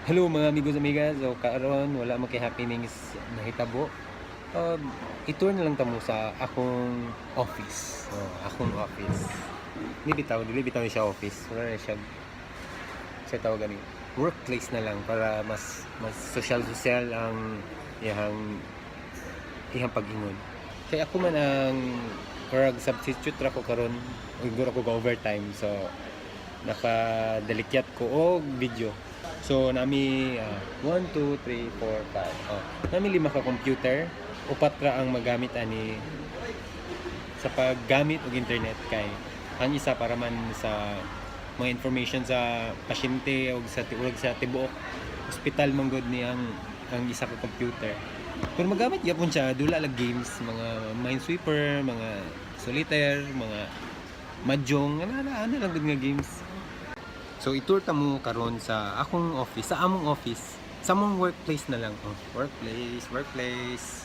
Hello, mga amigos, amigas. So karon wala man kay happenings nahitabo. I-tour na lang tamo sa akong office. So, akong office. Di bitaw, dili bitaw siya office. Wala na siya sa tawag gani. Workplace na lang para mas mas social social ang iyang iyang pag-ingon. Kay ako man ang parang substitute ra ko karon, ug ko ga overtime, so nakadalikyat ko og video. So nami 1 2 3 4 5. Oh, nami lima ka computer, upat ra ang magamit ani sa paggamit og internet kay ang isa para man sa mga information sa pasyente o sa tiurag sa tibuok hospital man gud ni ang isa ka computer. Pero magamit gyapon siya dula lag games, mga Minesweeper, mga solitaire, mga mahjong, ana ana ana lang gud nga games. So i-tour ta mo karon sa akong office, sa among office, sa among workplace na lang. Oh, workplace, workplace.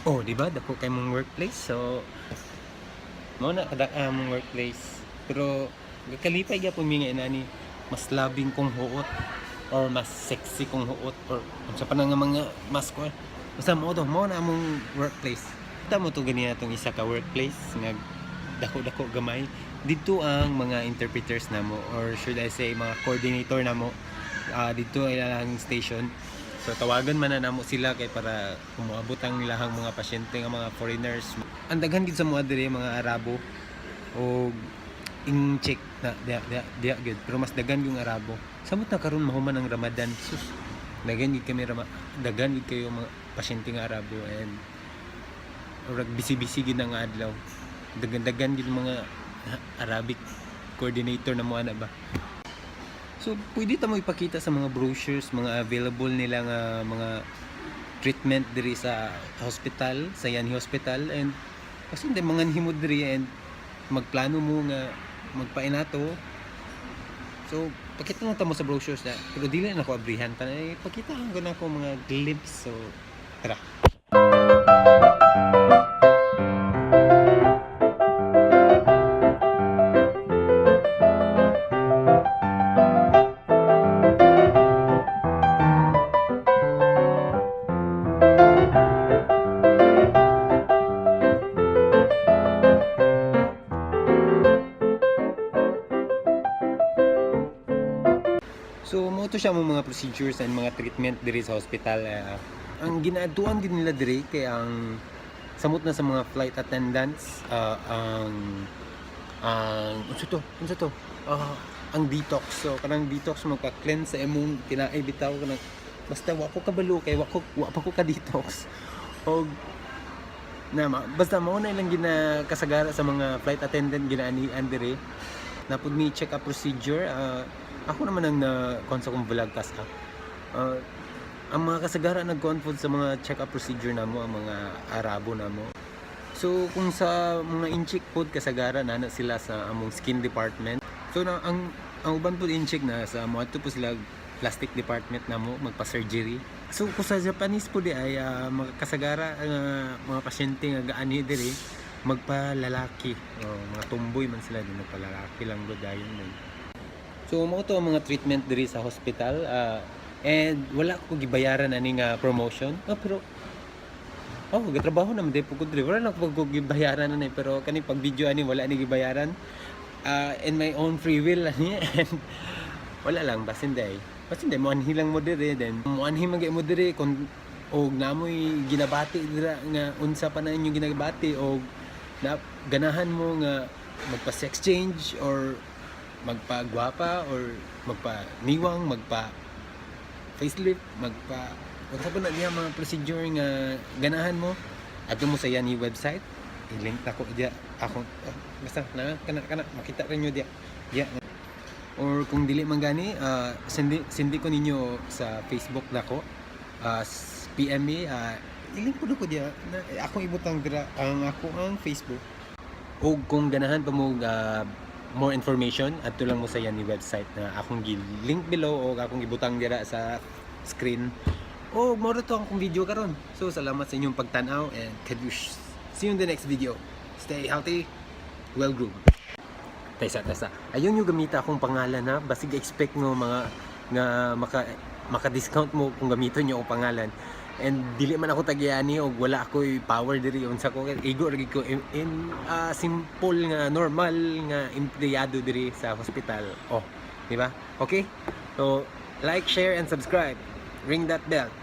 Oh, di ba? Dako kay mong workplace. So mao na kadak among workplace. Pero kalipay gyapon mi nga inani mas labing kong huot or mas sexy kong huot or unsa pa na nga mga mas ko. Basta mo to, mao na among workplace. Kita mo to ganiya tong isa ka workplace nga dako-dako gamay. Dito ang mga interpreters namo or should I say mga coordinator namo. Dito ay ilang station. So tawagan man na namo sila kay para kumuabot ang ilahang mga pasyente nga mga foreigners. Ang daghan gid sa mga diri mga Arabo o Intsik na diya diya diya gid, pero mas daghan yung Arabo. Samot na karon mahuman ang Ramadan. Sus. Daghan gid kami Rama, daghan gid kayo mga pasyente nga Arabo and urag busy-busy gid ang adlaw. Daghan-daghan gid mga Arabic coordinator na mo ana ba. So, pwede ta mo ipakita sa mga brochures, mga available nila nga mga treatment diri sa hospital, sa Yanhee Hospital, and kasi hindi mga himo diri and magplano mo nga magpainato. So, pakita na ta mo sa brochures na pero dili na ako abrihan ta eh, pakita ko na ako mga glimpse. So, tara. So, mo to siya mo mga procedures and mga treatment diri sa hospital. Ang ginaduan din nila diri kay ang samot na sa mga flight attendants, ang unsa to? Unsa to? Ang detox. So, kanang detox magka-cleanse sa imong tinae bitaw kanang basta wa ko kabalo kay wa pa ko ka detox. Og na basta mao na ilang ginakasagara sa mga flight attendant ginaanian diri. Napud mi check up procedure. Ako naman ang na sa kong vlog kas ah. Ang mga kasagara nag-kuan pod sa mga check up procedure namo ang mga Arabo namo. So kung sa mga Intsik pod kasagara na na sila sa among skin department. So na ang uban pod Intsik na sa moadto po sila plastic department namo magpa-surgery. So kung sa Japanese po di ay mga kasagara ang mga pasyente nga gaanhi diri magpalalaki. Oh, mga tomboy man sila din nagpalalaki lang gud dayon din. So mao to ang mga treatment diri sa hospital, and wala ko gibayaran ani nga promotion. Oh, pero oh, gatrabaho naman di po ko diri. Wala na ko gibayaran ani, pero kani pag video ani wala ni gibayaran. In my own free will ani and wala lang basin day. Basin day mo anhi lang mo diri, then mo anhi man mo diri kung og namoy ginabati dira nga unsa pa na inyong ginabati og na ganahan mo nga magpa-sex change or magpa-gwapa or magpa-niwang, magpa facelift, magpa unsa pa na diya mga procedure nga ganahan mo, adto mo sa Yanhee website. I-link nako diya ako, basta na kana kana makita rin nyo diya diya, or kung dili man gani, sindi sindi ko ninyo sa Facebook nako, PM me, I-link ko ko diya na eh, akong ibutang dira ang ako ang Facebook. O kung ganahan pa mo more information, adto lang mo sa Yani website na akong gi-link below o akong ibutang dira sa screen. O mao to ang akong video karon. So salamat sa inyong pagtan-aw and kadush. See you in the next video. Stay healthy, well groomed. Taysa, taysa. Ayun yung gamita akong pangalan ha. Basig expect mo mga nga maka discount mo kung gamiton niyo akong pangalan. And dili man ako tagyani og wala ako'y power diri, unsa ko, igo ra gid ko in simple nga normal nga empleyado diri sa hospital. Oh, di ba? Okay? So, like, share and subscribe. Ring that bell.